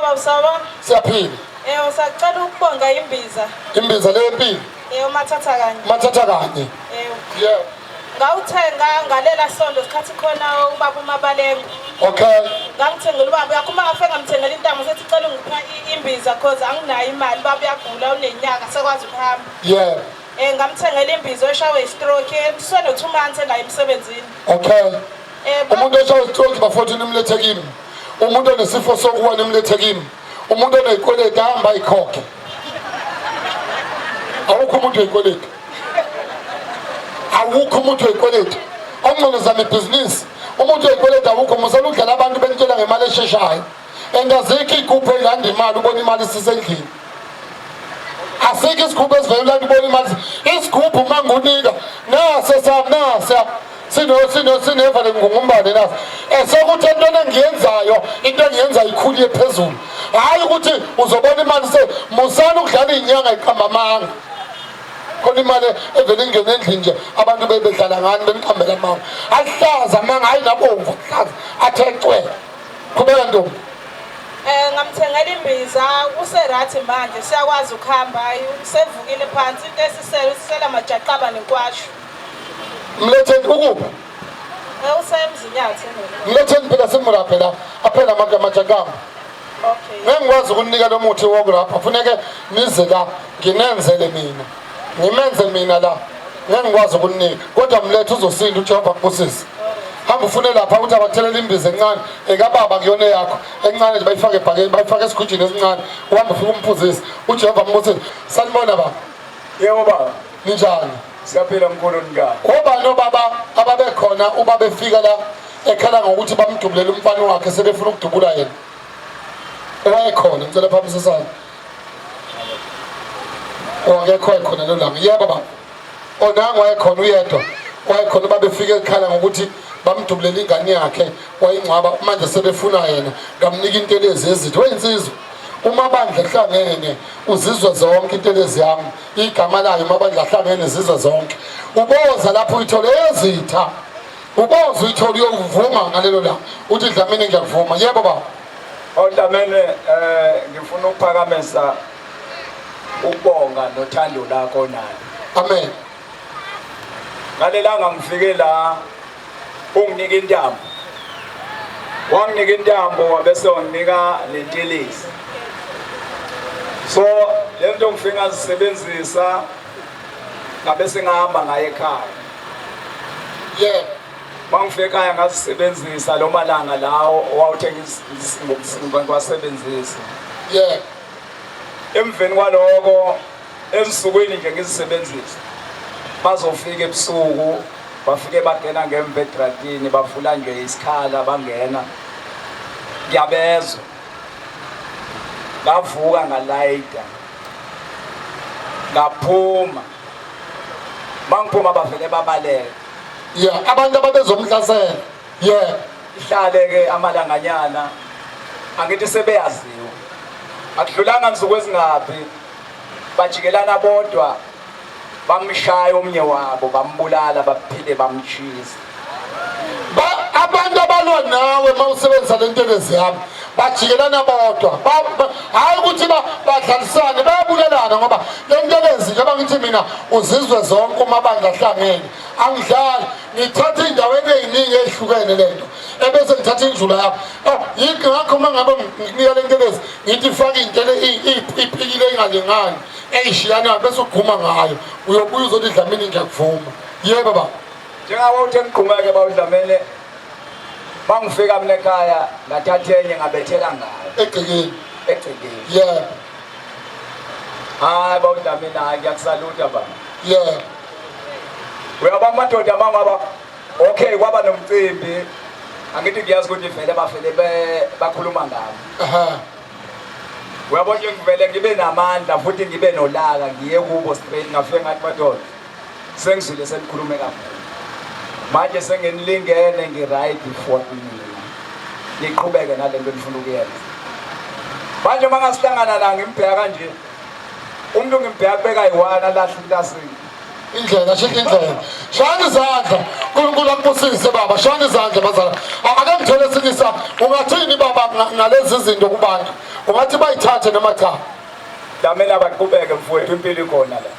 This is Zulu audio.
baba usawubona? Siyaphila. Yebo, sacela ukubonga imbiza. Imbiza leyo empilo. Yebo, mathatha kanye. Mathatha kanye. Yebo. Yebo. Ngawuthenga ngalela sonto sikhathi khona ubaba uMabalengwe. Okay. Ngangithengela ubaba yakho uma ngafe ngamthengela intamo sethi cela ungipha imbiza cause anginayo imali ubaba uyagula unenyaka sekwazi ukuhamba. Yebo. Eh ngamthengela imbiza oshawe istroke useno 2 months engayi emsebenzini. Okay. Eh Umuntu oshawe istroke bafowethu nimlethe kimi. Umuntu onesifo sokuwa nimlethe kimi. Umuntu onezikweleti ahamba ayikhokhe. Awukho umuntu wezikweleti. Awukho umuntu wezikweleti. Ongcono zama ibhizinisi. Umuntu wezikweleti awukho musela udlala abantu benitshela ngemali esheshayo. And azikho iy'gubhu ey'landa imali ubona imali isisendlini. Asikho isigubhu esivele ulanda ubona imali. Isigubhu uma ngunika nase sami nase sino sino sineva lengungumbane naso. Esokuthi entweni engiyenzayo into engiyenzayo ikhuliye phezulu. Hhayi ukuthi uzobona imali se musani ukudlala iy'nyanga iqamba amanga. Khona imali evele ingene endlini nje abantu bebedlala ngani beniqambela amanga. Aluhlaza amanga hhayi nabomvu aluhlaza athe cwe. Qhubeka ntombi. Eh ngamthengela imbiza userathi manje siyakwazi ukuhamba usevukile phansi into esisele usisela amajaqaba nenkwashu. Mletheni ukuphi? Eh usemzinyathi. Mletheni phela simuraphe la aphela amajaqaba. Okay. Ngeke ngikwazi ukunika lo muthi wokurapha funeke nize la nginenzele mina. Ngimenze mina la. Ngeke ngikwazi ukunika kodwa mlethe uzosinda uJehova akubusise. Hamba ufune lapha ukuthi abakuthelela imbiza encane ekababa kuyona yakho encane nje bayifake ebhakeni bayifake esigujini esincane uhambe ufike umphuzise uJehova ambusise. Sanibona baba. Yebo baba. Ninjani? Siyaphila mkhulu ninjani? Obani obaba ababekhona uba befika la ekhala ngokuthi bamdubulela umfana wakhe sebefuna ukudubula yena. Owayekhona ngicela phambi sesana. Owakekho wayekhona lelo langa. Yebo baba. Onangu wayekhona uyedwa. Wayekhona uba befika ekhala ngokuthi bamdubulela ingane yakhe wayingcwaba manje sebefuna yena ngamnika intelezi yezithi weyinsizwa umabandla ehlangene uzizwe zonke intelezi yami igama layo umabandla ahlangene zizwe zonke uboza lapho uyithole ezitha uboza uyithole uyovuma ngalelo langa uthi Dlamini ngiyakuvuma yebo baba Dlamini eh ngifuna ukuphakamisa ukubonga nothando lakho nalo. Amen. Ngalelanga ngifike la unginika intambo. Wanginika intambo wabese wanginika nentelezi. So lento ngifike ngazisebenzisa ngabe sengihamba ngaye ekhaya. Yeah. Mangifika ekhaya ngazisebenzisa lo malanga lawo owawuthe ngiwasebenzise. Yeah. Emveni kwaloko ensukwini nje ngizisebenzisa bazofika ebusuku bafike bangena ngemva edratini bavula nje isikhala bangena ngiyabezwa ngavuka ngalayita ngaphuma mangiphuma bavele babaleka Yeah, abantu ababezomhlasela. Yeah. Ihlale ke amalanganyana angithi sebeyaziwa akudlulanga nsuku ezingaphi bajikelana bodwa bamshaya omunye wabo bambulala baphinde bamtshisa Ba abantu abalwa nawe uma usebenzisa le ntelezi yami bajikelana bodwa hhayi ukuthi badlalisane bayabulalana ngoba le ntelezi njengoba ngithi mina uzizwe zonke uma bandla ahlangene angidlali ngithatha iy'ndaweni ey'ningi ey'hlukene le nto ebese ngithatha injula yakho oh, yingakho uma ngabe ngikunika le ntelezi ngithi fake iy'ntele iphikile engalingani eyishiyanayo bese ugquma ngayo uyobuya uzothi dlamini ngiyakuvuma yebo baba Njengoba uthe ngigqumeke bawudlamele bangifika mina ekhaya ngathatha enye ngabethela ngayo egcekeni egcekeni yebo hayi bawudlamini hayi ngiyakusaluta baba yebo uyaba amadoda mangaba okay kwaba nomcimbi angithi ngiyazi ukuthi vele bafele bakhuluma ngami aha uyabona nje ngivele ngibe namandla futhi ngibe nolaka ngiye kubo straight ngafike ngathi madoda Sengizwile senikhulume kakhulu. Manje senginilingene ngi-right for nina. Niqhubeke nalento enifuna ukuyenza. Manje uma ngasihlangana la ngimbheka kanje. Umuntu ngimbheka kubeka yi-one alahle intasini. Indlela, shintsha indlela. Shayani izandla. uNkulunkulu akubusise baba. Shayani izandla bazala. Ake ngithole esinye isandla. Ungathini baba ngalezi zinto kubantu? Ungathi bayithathe noma cha? Damela, baqhubeke mfowethu, impilo ikhona la.